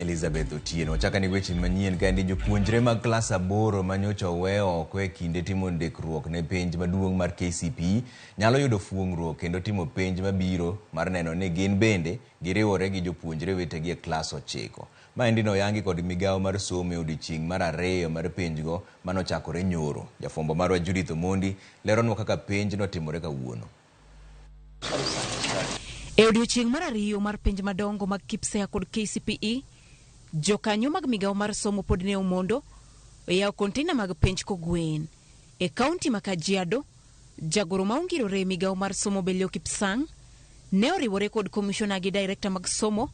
Elizabeth Otieno. Wachako ni weche manyien kaendi jopuonjre mag klas 8 manyocha owe oko e kinde timo ndikruok ne penj maduong' mar KCPE nyalo yudo fuong'ruok kendo timo penj mabiro mar neno ni gin bende giriwore gi jopuonjre wetegi e klas 9. Maendi noyangi kod migawo mar somo e odiochieng' mar 2 mar penjgo manochakore nyoro. Jafwambo marwa Judith Omondi leronwa kaka penj notimore kawuono. E odiochieng' mar 2 mar penj madongo mag KPSEA kod KCPE, jokanyo mag migawo mar somo pod ne omondo e yawo konteina mag penj kogwen. E kaunti ma Kajiado, jagoro ma ongirore e migawo mar somo Belio Kipsang ne oriwore kod komishona gi direkta mag somo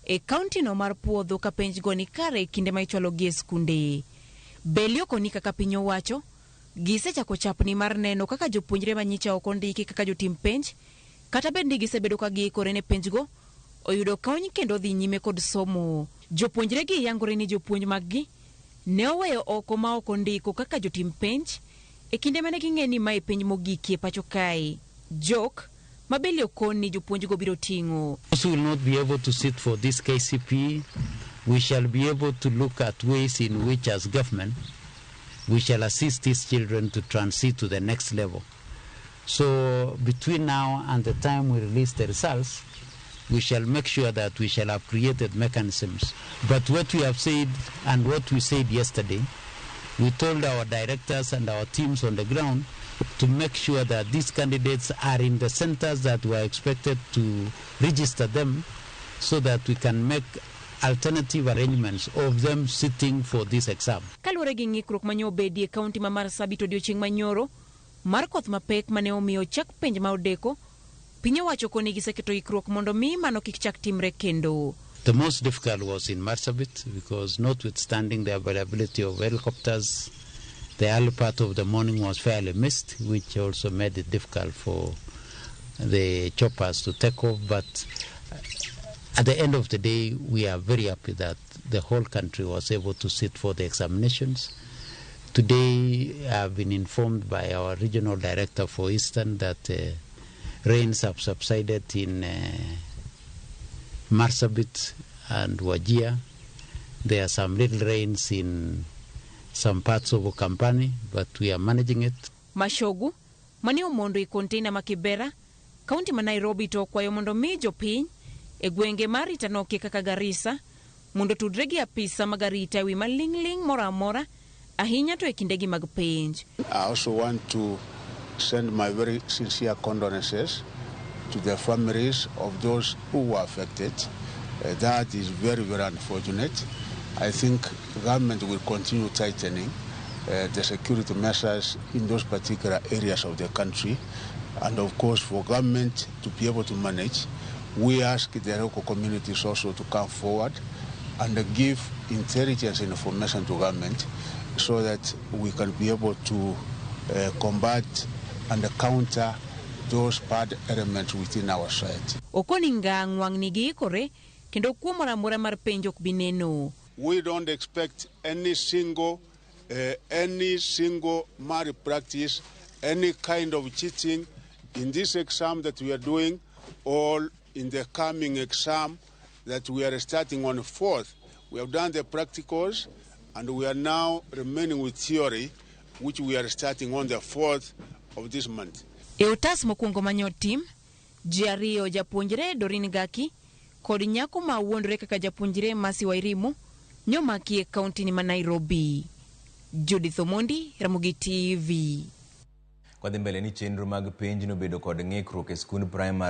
e kaunti no mar puodho ka penjgo ni kare e kinde ma ichwalogi e skunde. Belio koni kaka piny owacho, gisechako chapni mar neno kaka jopuonjre manyicha ok ondiki kaka jotim penj, kata bed ni gisebedo ka giikore ne penjgo, oyudo kony kendo dhi nyime kod somo. Jopuonjre gi yangore ni jopuonj maggi ne oweyo oko ma ok ondiko kaka jotim penj e kinde mane ging'e ni mae penj mogikie pacho kae. Jok ma Belio koni jopuonjgo biro ting'o. Those who will not be able to sit for this KCPE, we shall be able to look at ways in which as government we shall assist these children to transit to the next level. So between now and the time we release the results, we shall make sure that we shall have created mechanisms. But what we have said and what we said yesterday, we told our directors and our teams on the ground to make sure that these candidates are in the centers that were expected to register them so that we can make alternative arrangements of them sitting for this exam. Kaluwore gi ng'ikruok mane obedie e kaunti ma Marsabit odiochieng' manyoro mar koth mapek mane omiyo chak penj ma odeko, piny owacho koni giseketo ikruok mondo mi mano kik chak timre kendo. The most difficult was in Marsabit because notwithstanding the availability of helicopters, the early part of the morning was fairly mist, which also made it difficult for the choppers to take off. But at the end of the day, we are very happy that the whole country was able to sit for the examinations. Today, I've been informed by our regional director for Eastern that rains have subsided in Marsabit and Wajir. There are some little rains in some parts of Ukambani, but we are managing it. Mashogu mane omondo e konteina ma Kibera, kaunti ma Nairobi to okwayo mondo mi jopiny e gwenge mar ritanokie kaka Garissa mondo tudre gi apisa mag arita ewi maling'ling' moro amora ahinya to e kindegi mag penj. I also want to send my very sincere condolences to the families of those who were affected. That is very, very unfortunate. I think government will continue tightening the security measures in those particular areas of the country. And of course, for government to be able to manage, we ask the local communities also to come forward and give intelligence information to government so that we can be able to combat and counter those bad elements within our society. Okoni ngang' wang'ni giikore kendo kuo moro amora mar penj ok bi neno. We don't expect any single malpractice, any kind of cheating in this exam that we are doing or in the coming exam that we are starting on the 4th. We have done the practicals and we are now remaining with theory, which we are starting on the 4th of this month. E otas mokwongo manyotim, ji 2 japuonjre Doreen Gaki kod nyako ma wuondore kaka japuonjre Mercy Wairimu nyomaki e kaunti ni ma Nairobi. Judith Omondi, Ramogi TV. Kwadhi mbele ni chenro mag penj nobedo kod ng'ikruok e skund primar.